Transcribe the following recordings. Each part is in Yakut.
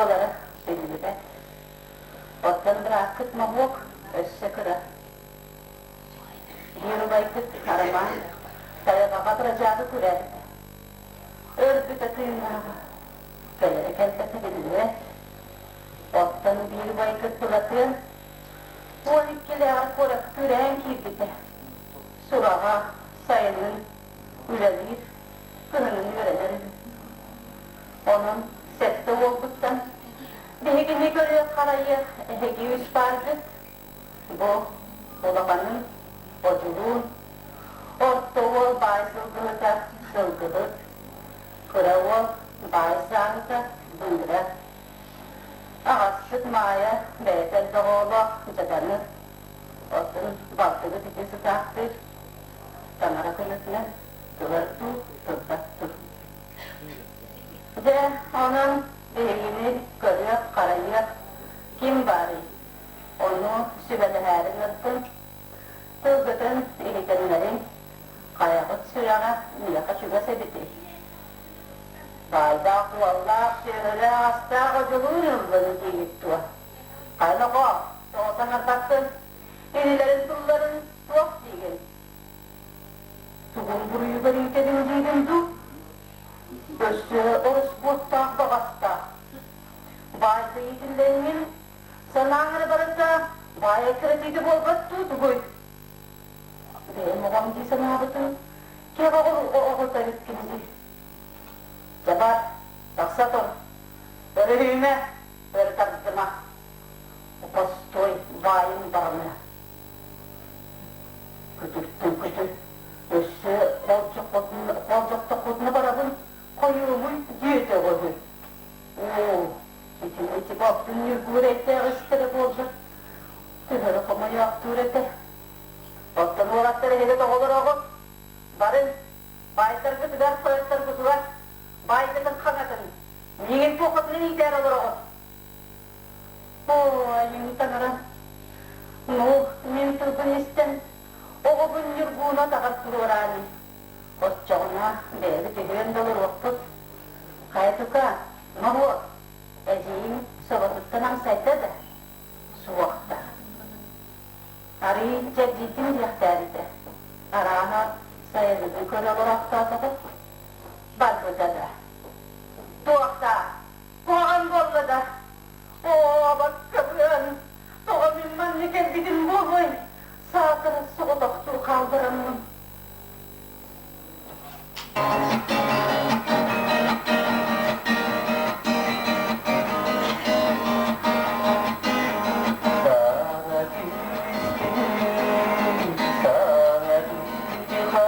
буолара биллибэт. Оттон бырааккыт Моһуок өссө кыра. Биир убайгыт Арамаан тайҕаҕа бырадьаагы күрээбитэ. Өлбүтэ тыыннааҕа, кэлэрэ кэлбэтэ биллибэт. Оттон биир убайгыт Былатыан 12-лээҕэр куоракка күрээн киирбитэ. Сураҕа сайынын үлэлиир, кыһынын үөрэнэр үһү. Онон сэттэ уолбуттан биһигини көрүөх-харайыах эһиги үс бааргыт. Бу улаханын Одьулуун, орто уол баай сылгыһыта Сылгыһыт, кыра уол баай сааһыта Быыра. Аҕаспыт Маайа бэйэтэ элбэх оҕолоох дьадаҥы, оттон балтыбыт ити сытаахтыыр, таҥара көмөтүнэн турар дуу, турбат дуу. Дьэ, онон биһигини көрүөх-харайыах ким баарый? Ону сүбэлэһээри ыҥырдым. Тылгытын иһитиннэриҥ, хайаҕыт сүрэҕэ миэхэ чугас эбитий? Баайдаах уоллаах, сүөһүлээх-астаах одьулуур ыллын диигит дуо? Хайа нохоо, тоҕо саҥарбаккын? Инилэрин тылларын туох диигин? Тугун буруйугар иитэбин диигин дуу? Өссө ороскуоттаах баҕастаах. Баайга иитиллэҥҥин, санааҥ эрэ барыта баай кыратыыта буолбат дуу тугуй? Бэйэм оҕом дии санаабытым, киэҕэ оҕото эбиккин дии. Дьэ бар, тахса тур, өрүһүмэ, өр тардыма, постой баайын барымына. Күтүртэн күтүр, өссө холдьохтохпутуна барабын, хойуубуй диэтэ үһү. Оо, ити ити балтын ньургуур эттээх истэрэ буоллар, төһөрө хомойоохтуур этэ. Оттон уолаттар эһиги тоҕолороҕут? Барын, баайдаргытыгар, тойотторгутугар баайгытын хаҥатын, миигин туоххутунан иитээр олороҕут? Оо, айыҥ таҥара, ну, мин тылбын истэн, оҕобун Ньургууну атаҕар туруорааны. Оччоҕуна бэйэбит үһүөн да олоруохпут. Хайа тука, норуот, эдьиийиҥ соботуттан амсайда да? Суох да. Арыый чэрдиитин диэхтээбитэ. Арааһа, сайылыгы көрө олороохтоотоҕо. Барбыта да. Туох да, куһаҕан буолла да. Оо, абаккабыан, тоҕо мин манна кэлбитим буолуой? Саатар соҕотохтуу хааллараммын. Саҥа түстүн, саҥа түһү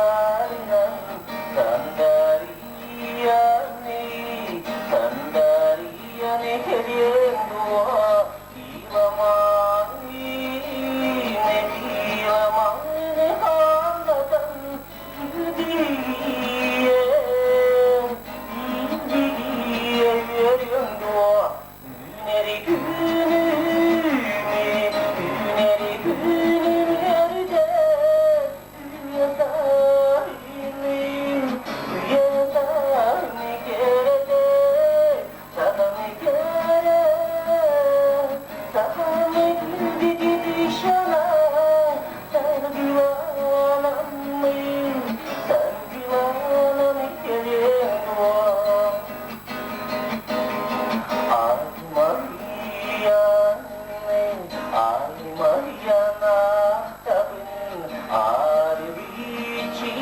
сандарияны, сандарияны кэлиэҥ дуо, Иламаны, Иламаны ханнатан Илдьийэн, илдьийэн үөрүөҥ дуо, Үүнэри күнүм, үүнэри күнүм үөрдэ, Үйэ сайыным, үйэ сайыны кэрэтэ, Саханы кэрэ, саханы күндүтү Саргыланаммын, саргыланан кэлиэм дуо? Ай Марияны, ай Мариянаахтабын, арыбичи,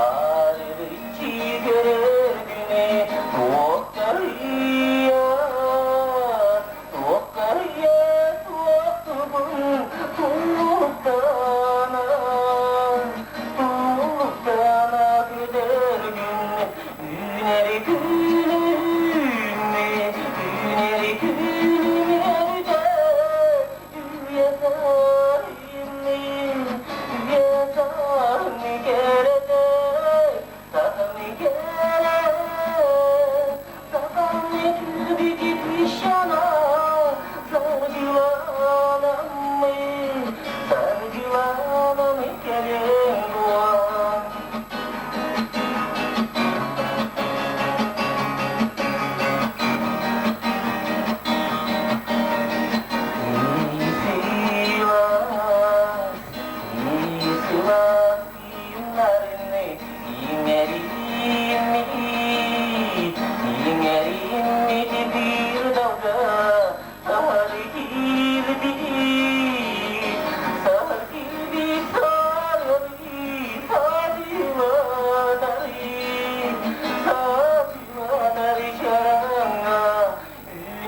арыбичи көрөргүнэ туохтарыйа, туохтарыйа туохтубун тулуктана, тулуктана күдэргин Үүнэри күнүм, үүнэри күнүм эрдэ, үйэ сайыным, үйэ сайыны кэрэтэ, саханы кэрэ, саханы күлбүтү саргыланаммын, саргыланан кэлэн дуо.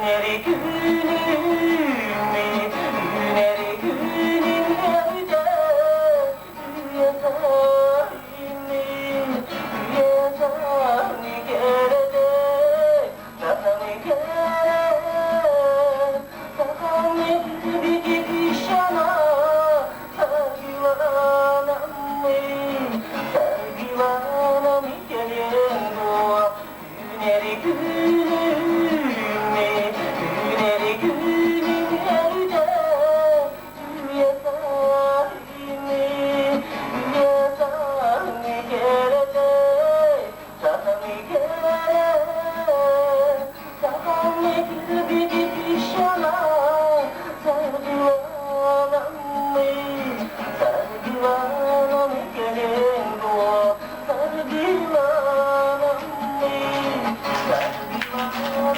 Үүнэри күнүм, үүнэри күнүм Güneri günüm evde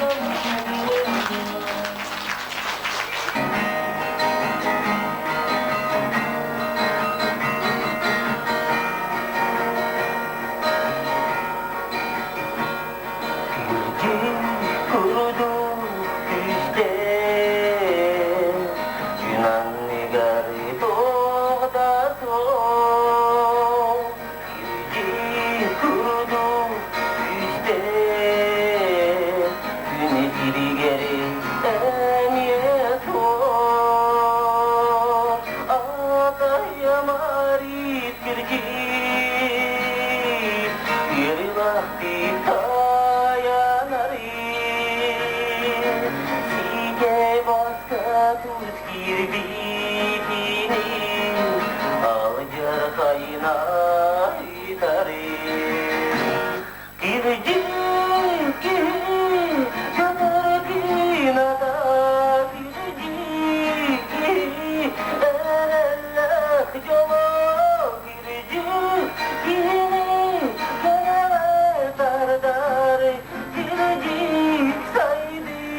Thank you. Курдук күүстээх, күн анныгар туох да суох. Кирдьик курдук күүстээх, күн сиригэр эмиэ суох. Атайамарит кирдьик, Кирдик сайдыр.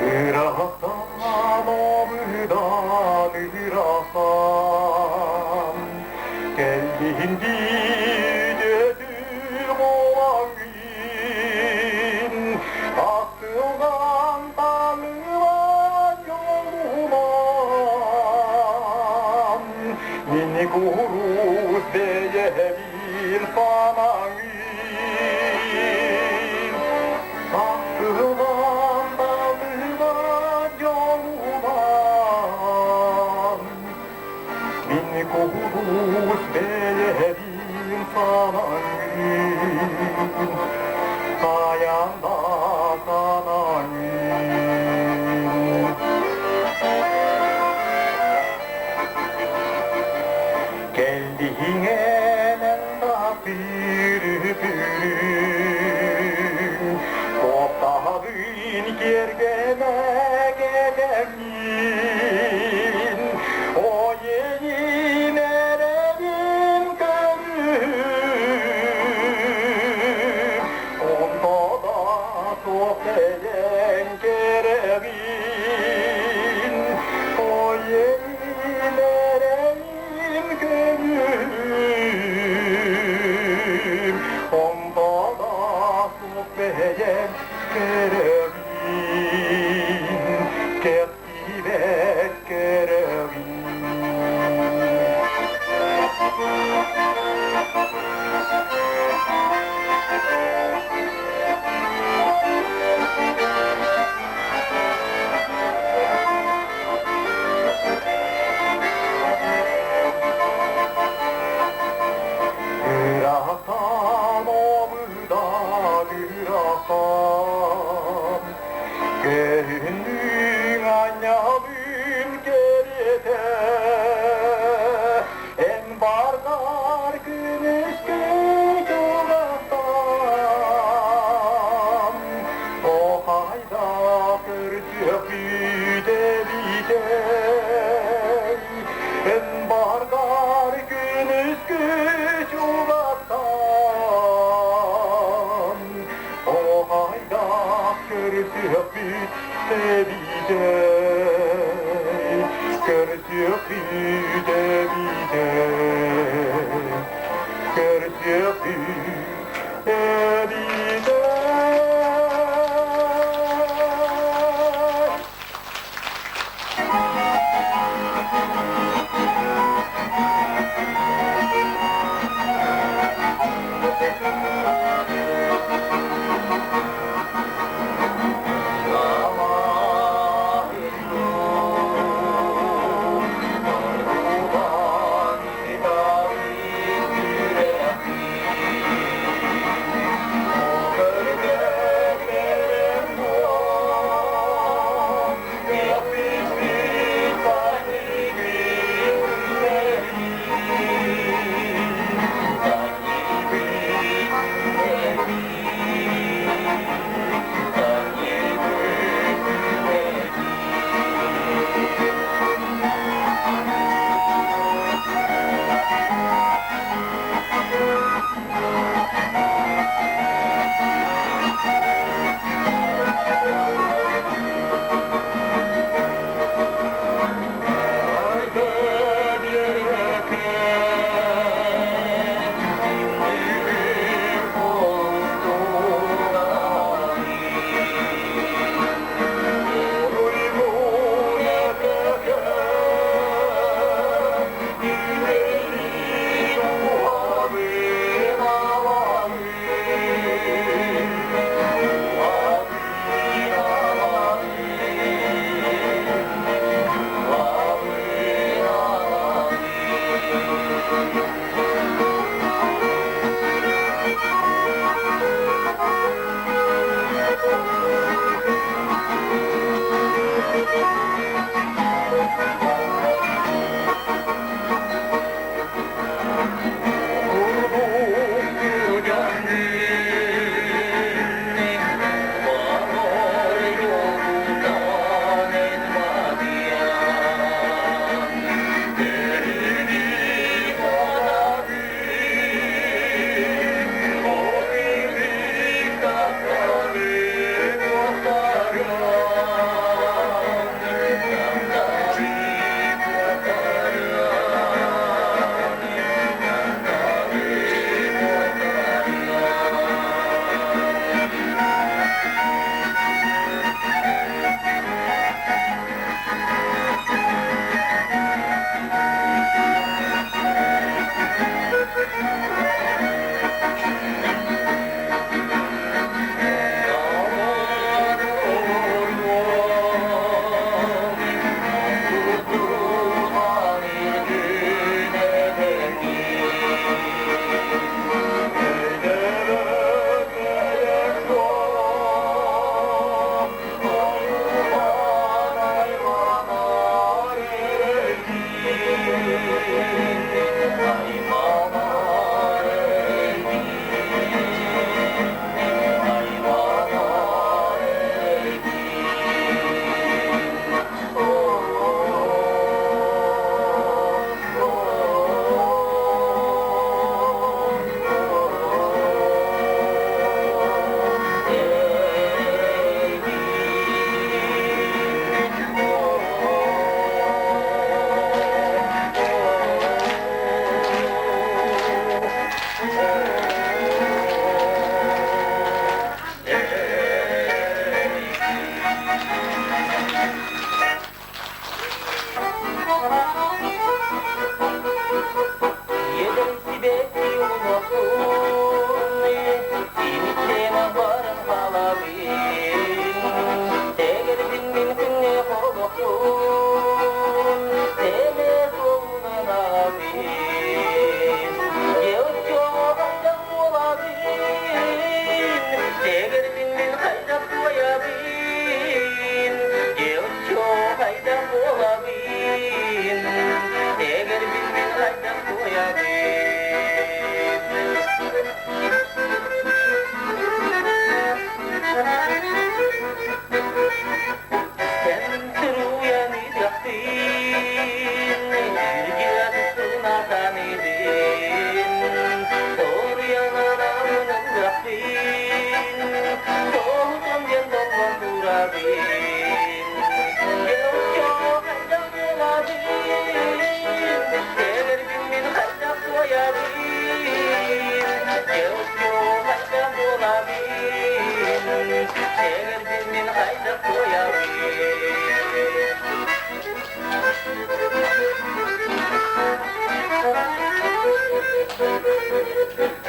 Ыраахтан обудан ырахан, Кэллиһин дии буолаҥҥын, Ахтылҕан таныла дьолунан, Мин курус бэйэбин санаҥын. Ахтылҕан таныла дьолунан, Мин курус бэйэбин санаҥын, Хайан да санаҥын. Кэллиҥэнэн да пүрү-пүрү, Куоптаһын киэргэнэ кэтэммин, Ойейин эрэбин көрүм, Онто да суох бэйэҥ кэрэҕин, Ойейин эрэйин көрүм, Онто да суох бэйэҥ кэрэҕин, Кэхтибэт кэрэҕин. Ыраахтан омудан ыраахтан, Көһүннүҥ анньалын кэриэтэ, Эн бардар күнүскү чугастан, Тоқайда көрсүөх бүтэбитэй, Эн бардар күнүскү чугастан, Тоқайда көрсүөх бүтэбитэй, Көрсүөх бүтэбитэй, Көрсүөх бүтэбитэй. Эн суруйан ыһыахтыын, Үргү атыттын Соруйан анаан ыһыахтыын, Соһутан диэн доллон турабын. Дьэ, хайдах буолабын, Кэлэрбин мин хайдах туойабын, Дьэ, хайдах буолабын, Кэлэрбин мин хайдах туойабын.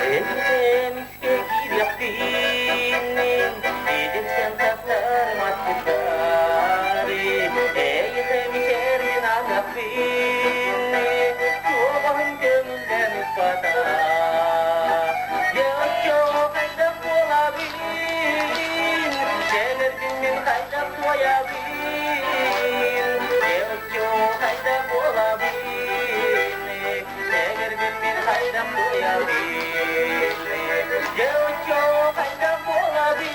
Эмискэ киириэхпин, Эдэртэн тахсар мастыктары, Эйиэхэ мичээрин аныахпын, Суоҕаһын көҥүллэн ыппата. Дьэ, оччоҕо хайдах буолабын, Кэлэрбин мин хайдах туойабын, Дьэ, оччоҕо хайдах буолабын, Кэлэрбин мин хайдах туойабын, Дьэ, оччоҕо хайдах буолабын,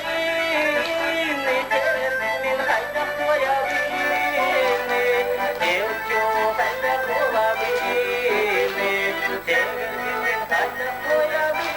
Кэлэрбин мин хайдах туойабын, Дьэ, оччоҕо хайдах буолабын, Кэлэрбин мин хайдах туойабын.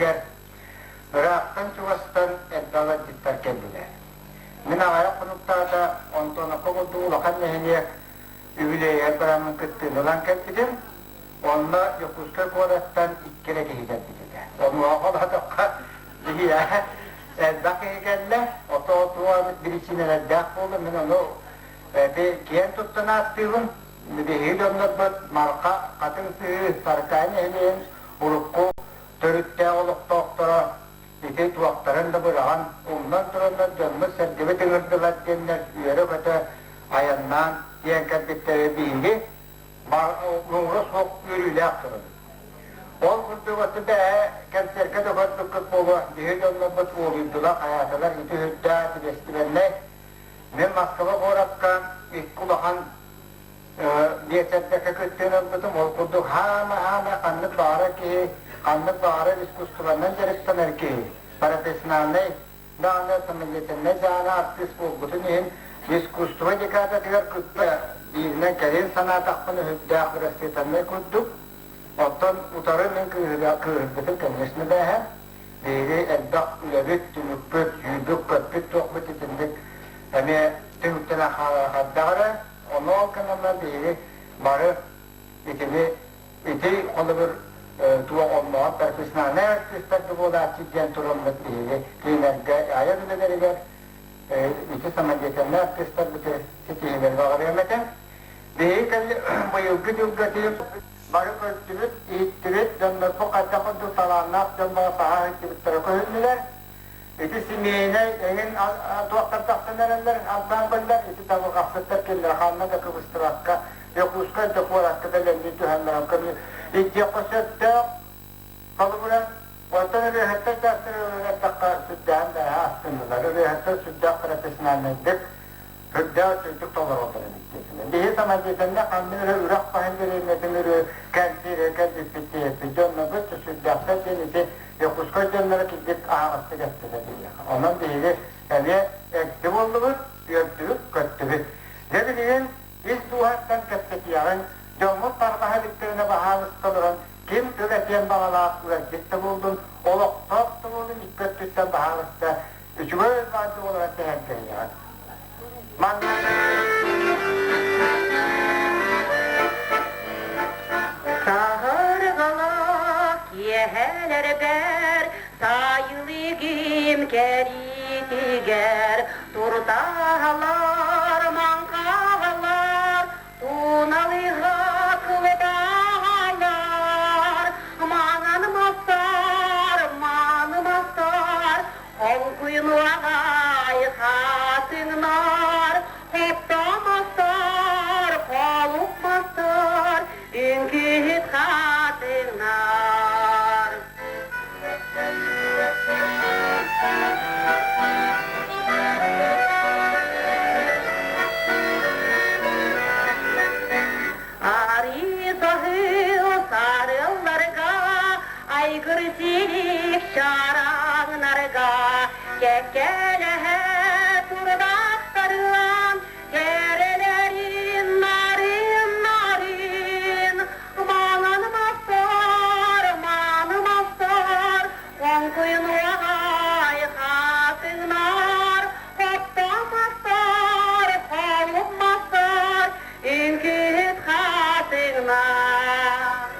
сиригэр ыраахтан-чугастан элбэх ыалдьыттар кэллилэр. Мин аҕыйах хонуктаата Онтоновка курдук улахан нэһилиэк үбүлүөйүгэр бараммын кыттыыны ылан кэлбитим. Онно Дьокуускай куораттан икки эрэ киһи кэлбит этэ. Онуоха холоотоххо биһиэхэ элбэх киһи кэллэ. Ото-отуо эбит биричиинэлэрдээх буолла. Мин ону ити киэн туттан ааттыыбын. Биһиги дьоннорбут Марха, Хатыҥ Сыһыы, Саркай нэһилиэгин урукку төрүттээх олохтоохторо ити туохтарын да быраҕан, умнан тураннар дьоммут-сэргэбит ыҥырдылар диэннэр үөрэ-көтө айаннаан тиийэн кэлбиттэрэ биһиги муҥура суох үөрүүлээх турабыт. Ол курдук оту бэйэ кэнсиэркэ да көрбүккүт буолуо, биһи дьоннорбут уолуйдулар, хайаатылар ити үрдээх силиэстибэннэй. Мин Москва куоракка икки улахан биэчэрдэккэ кыттыыны ылбытым. Ол курдук хаама-хаама ханнык баҕарар киһи, ханнык баҕарар искусствонан дьарыктанар киһи, профессиональнай даҕаны, самодеятельнай даҕаны артыыс буолбутун иһин искусство декадатыгар кытта бииринэн кэлин санаатахпына сүрдээх воспитаннай курдук. Оттон утары мин кыыһырбытым, конечно, бээһэ. Биһиги элбэх үлэбит, түмүкпүт, сүүрбүт-көппүт туохпут итинник эмиэ түмүктэнэ хаалар эрэ. Ону ол гынан биһиги бары итини ити холобур туох оннооҕор профессиональнай артыыстар да буолааччы диэн тураммыт биһиги кинилэргэ айар үлэлэригэр ити самодеятельнай артыыстарбыты ситиһиилэри баҕарыам этэ. Биһиги быйылгы дьылга бары көрдүбүт, иһиттибит, дьоннорбут хайдах курдук талааннаах дьон баҕа саһаа ыйдыбыттара көһүннүлэр. Ити семейнай эҥин туохтар тахсан эрэллэр, ансаамбыллар, ити табырҕахсыттар кинилэр ханна да кыбыстыбакка, Дьокуускай да куоракка бэлэмнии түһэн баран көмү илдьиэххэ сөптөөх холобура. Оттон ырыаһыттар чаастары ылан эттэххэ, сүрдээҕин бэйэһэ астыннылар. Ырыаһыттар сүрдээх профессиональнайдык, сүрдээх үчүгэйдик толороллор эбит диэтилэр. Биһи самодеятельнай ханнык эрэ үрэх баһын дэриэбинэтин ырыа кэнсиэрэ кэлбиппит диэппит дьоннорбут сүрдээхтэр диэн ити Дьокуускай дьонноро килбик аһаҕастык эттилэр диэххэ. Онон биһиги эмиэ эгди буоллубут, үөрдүбүт, көттүбүт. Дьэ билигин ис дууһаттан кэпсэтиэҕиҥ, дьоммут тарҕаһа иликтэринэ баһаалыста олорон ким тыл этиэн баҕалаах ыалдьыт да буоллун, олохтоох да буоллун икки өттүттэн баһаалыста үчүгэй уйбаанчык олорон сэһэргэһиэҕиҥ. Манна Саһарҕалаах киэһэлэрбэр сайылыгым кэриитигэр туртаһалар, маҥхаһалар, туналыга кылытаһалар, маҥан мастар, мааны мастар, Хоҥкуйунуаҕай хатыҥнар, хоттомостор, холупмастар, үҥкүүһүт хатыҥнар. Арыы саһыл сарылларга, айгыр сирик чараҥнарга, кэккэлэһэ турдахтарыан, кэрэлэрин нарын-нарын, маҥан мастар, мааны мастар, хоҥкуйунуоҕай хатыҥнар, хопто мастар, холуп мастар, Үҥкүүһүт хатыҥнар.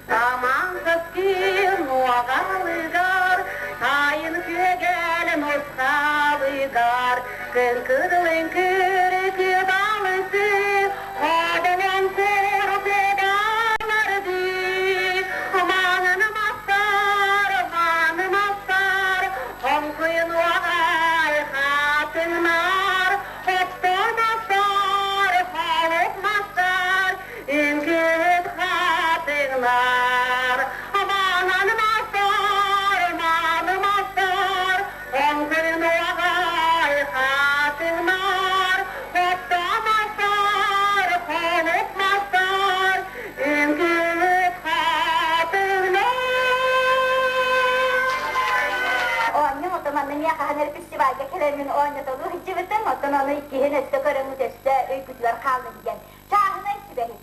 Таман саскын уоҕалыгар, сайын күөгэл нусхалыгар, күн кыдылын күрүкү ходолон курдугаларды, маҥан мастар, мааны мастар, хоҥкуйун уоҕай хатыҥнар, хоттор мастар, холук мастар, үҥкүүт хатыҥнар. Маҥан мастар, мааны мастар, хоҥкуйун уоҕай хатыҥнар, хотто мастар, холук мастар, үҥкүүт хатыҥнар. Оонньуу отоманны миэхэ хаһан эрэ фестивальга кэлэммин оонньотолуу сылдьыбытым, оттон ону иккиһин өссө көрөҥҥүт өссө өйгүтүгэр хааллын диэн. Чааһынай сүбэһит.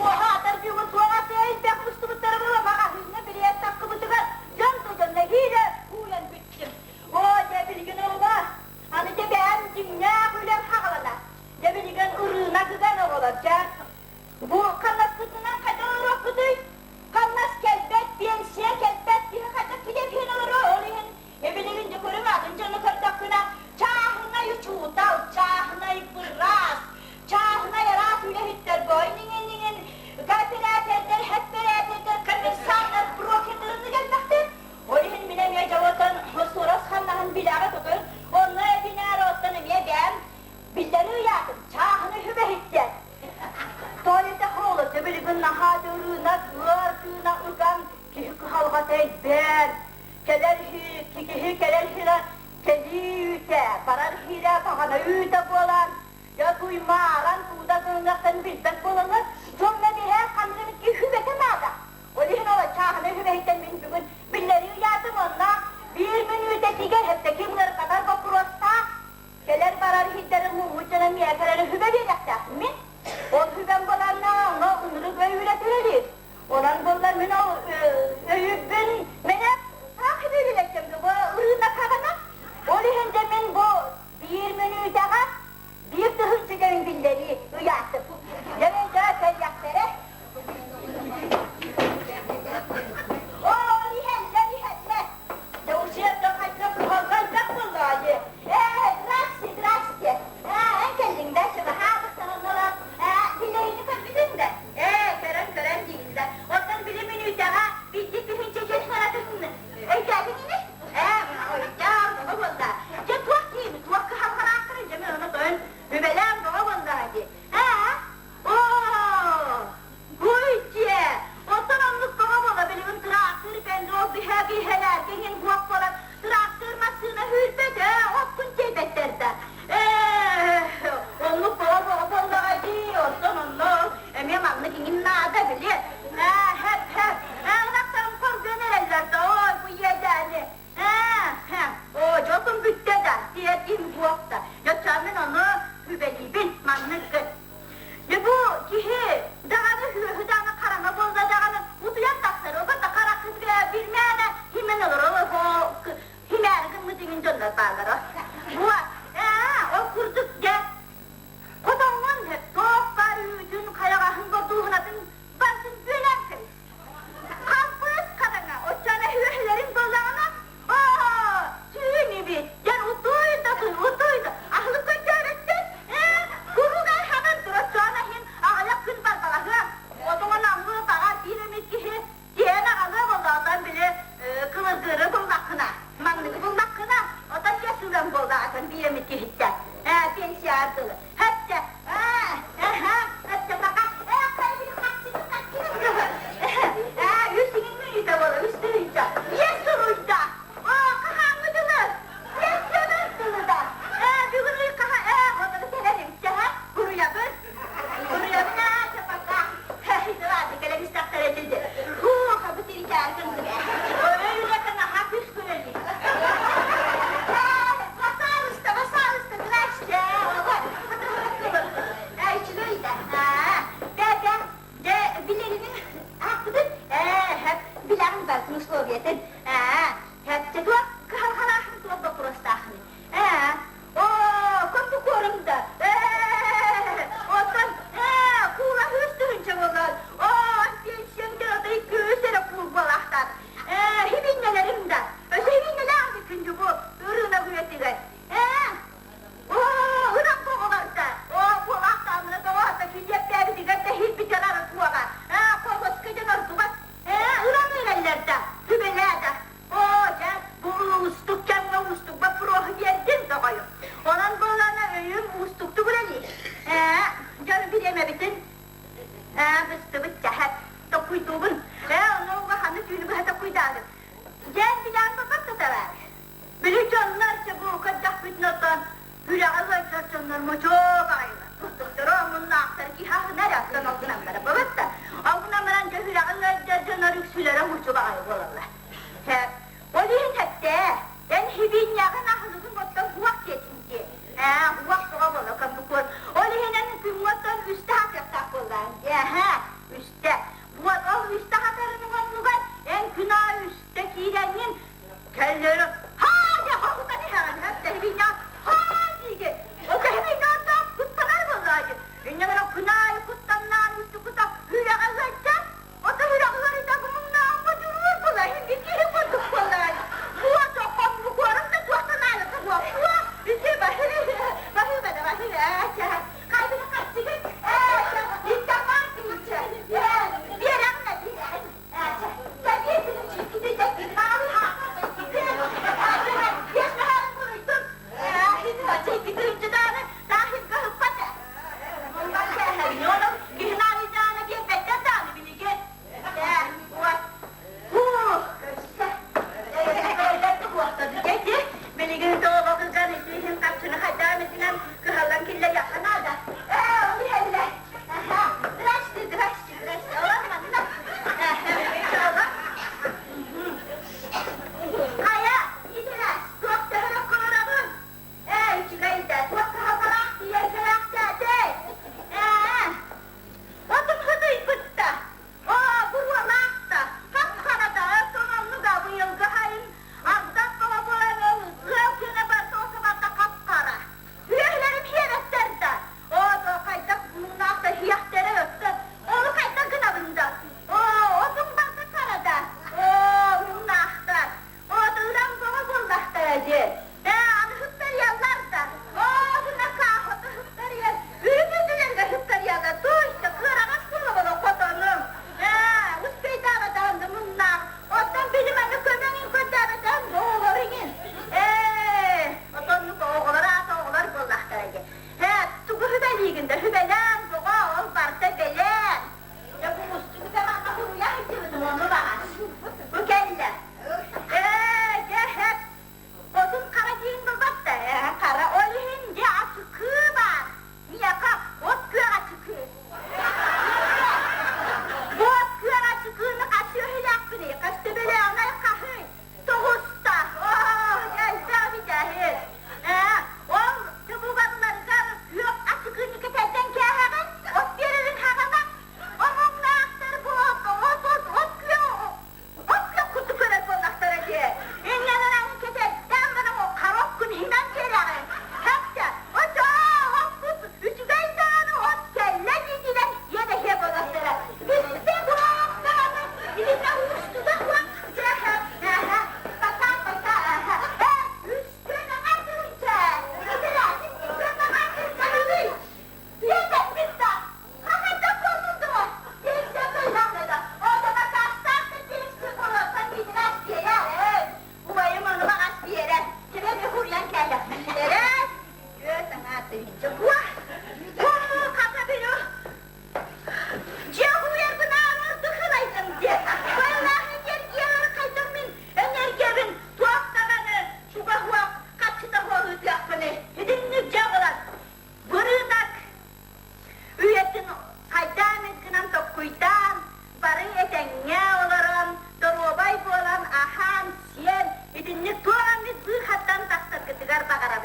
Уоһаатар бүгүн туох атыы элбэх мустубуттара буолла, маҕаһыыҥҥа билиэт таккыбытыгар дьон да дьон нэһиилэ ууйан бүттүм. Оо, дьэ билигин оҕолор, аны дьэ бэйэм дьиҥнээх үлэм хаҕалана. Дьэ билигин ырыынак ыган оҕолор, дьэ бу хамнаспытынан хайдах олоруохпутуй? Хамнас кэлбэт, пенсия кэлбэт, киһи хайдах килиэп иһин олоруо, ол иһин билигин дьэ көрүҥ атын дьону көрдөхпүнэ, чааһынай учуутал, чааһынай быраас, чааһынай араас үлэһиттэр бойниҥин кооператордар, хэппэрээтэрдэр, коммерсаннар, брокердарыны кэлбэхтэр. Ол иһин мин эмиэ дьолотон Сорос хамнаһын билэҕэ тутун, онно эбинээр оттон эмиэ бэйэм биллэрии ыйаатым, чааһынай сүбэһиттэн. Тоойута хоолоччу билигин наһаа дырыына, ыар тыына ыган киһи кыһалҕата элбээн, кэлэр киһи кэлэр хира кэлии үүтэ, барар хирэ баҕана үүтэ буолан, дьэ туймааран тууда гыныахтан билбэт буолаллар, дьоҥҥо биһээх ханнык эмит киһи сүбэтэ наада. Ол иһин ол чааһынай сүбэһиттэн мин бүгүн биллэрии ыйаатым, онно биир мүнүүтэтигэр хэптэки ыарырҕатар боппуруостаах Кэлэр-барар иһиттэрин муммут дьон эмиэ кэлэн үһүбэ биэриэхтээхпин мин. Ол үһүбэм буоланна онно ынырык өй үлэ үлэлиир. Онон буоллар мин ол өйүбүн мене таах үлэлэттим бу ырыына хаҕана. Ол иһин де мин бу биир мүнүүтэҕэ биир тыһыынча кэлин биллэрии ыйаатым. Дьэ дьэ кэлиэхтэрэ. Оо, иһэллэр, иһэллэр. Дьэ, учебка хайдах кыһалҕа буоллаҕа дии. Ээ, здрасте, здрасте. Ээ, эн кэллиҥ да, чугаһаабыт саҥалар. Ээ, билэрини көрбүтүҥ да? Ээ, көрөн, көрөн дииллэр. Оттон били мүнүүтэҕэ биирдик тыһыынча дьиэ саҥаратын өйдөөтүҥ ини? Ээ, өйдөөн бөҕө буолла. Дьэ, туох диибит, туох кыһалҕалаахтарын дьэ мин ону тойон үбэлээн бөҕө буоллаҕа дии. Ээ, Оо, буй дьиэ! Оттон оннук тоҕо буола билигин тыраахтыр бензол биһэ биһэлэргэ иһин буох буолан тыраахтыр массыына сүүрбэт ээ, оппун тиэйбэттэр да. Ээ, оннук тоҕо буола буоллаҕа дии, оттон онно эмиэ маннык иҥин наада били. Ээ, хэп хэп, ээ, ынахтарым хоргуйан эрэллэр да, ой, бу иэдээни. Ээ, һэ, оо, дьолум бүттэ да, тиэрдим буох да. Дьэ, мин ону сүбэлиибин, маннык гын. Дьэ, бу киһи даҕаны, сүөһү даҕаны хараҥа буолла даҕаны, утуйан тахсар, оҕото хараххыт билмээнэ химэн олорор, химээри гыммыт иҥин дьоннор бааллара. Бу, ээ, ол курдук дьэ, хотоҥҥун туох баар үүтүн, хайаҕаһын, бордууһунатын барытын бүөлээн кэбис. Халбыыс хараҥа, оччоно үөһүлэрин буоллаҕына, оо, түүн ибит, дьэн утуй да утуй, утуй да, аһылык көрдөөрөттөн, ээ, куруук айханан тур, оччоно иһин аҕыйах күн барбалаһыа, отоҥон аҥыы баҕар биир эмит киһи тиэйэн аҕалыа буоллаҕына, били кылыргыыры буллаххына, маҥныгы буллаххына, отон дьэ сүгэн буоллаҕатын биир эмит киһиттэн, ээ, пенсияҕа дылы. Хэттэ, ээ, эһэ, хэттэ бака, ээ, хайбин хаччыгын хаччыгын ээ, үс иҥин мүнүүтэ буола, үс тыһыынча. Ийэ суруйда. Оо, хаһааҥҥы дылы? Пенсиянан дылы да. Ээ, бүгүн ый хаһа, ээ, отону кэлэн илдьэ, буруйабын. Буруйабын ээ, чапака. Итилааты кэлэн истэхтэрэ дии. Һуу, хабыт иритээркин Өлүөкэ наһаа күс күнэлии. Пожалуйста, пожалуйста, здрасте. Үчүгэй да. Бэбэ, дьэ, билэринин аахпытын, ээ, билэҕин барытын условиятын. Ээ, чэ, туох кыһалҕалаахын, туох боппуруостаахын. Ээ, оо, комбукуорум да. Ээ, оттон, ээ, куула үс тыһыынча буолар. Оо, пенсияҥ дьаратай күүс эрэ куул буолаахтаат. Ээ, хибиннэлэрим да. Өссө хибиннэлээх күндү бу ырыынак үйэтигэр. Ээ, оо, ынах боҕолорда. Оо, буолаахтаамына тоҕо килиэптээбитигэр да иһирбитигэр арытуоҕа. Ээ, колоска дьон ордубат. Ээ, ыран эрэллэр да, түбэлээ да. Оо, дьэ, бу уустук кэмҥэ уустук боппуруоһу биэрдим, доҕойум. Онон буоллаҕына өйүм уустуктук үлэлиир. Ээ, дьон бириэмэбитин ээ, быстыбыт чэһэ. Токуйдуубун. Ээ, онно улаханнык түүнү быһа токуйдаатым. Дьээн билээн баппат да табаар. Били дьоннор чэ бу көрдөхпүтүнэ оттон үрэҕи ыалдьар дьоннор мочоо баҕайылар. Курдуктара омуннаахтар киһи аһына эрэ оттон ол гынан баран бабат да. Ол гынан баран дьэ үрэҕи ыалдьар дьоннор үксүлэрэ мучу баҕайы буолаллар. Ол иһин Эһэ, үстэ. Вот ол үстэ хатарын оннугар эн күн аайы үстэ киирэҥҥин кэллэрэ.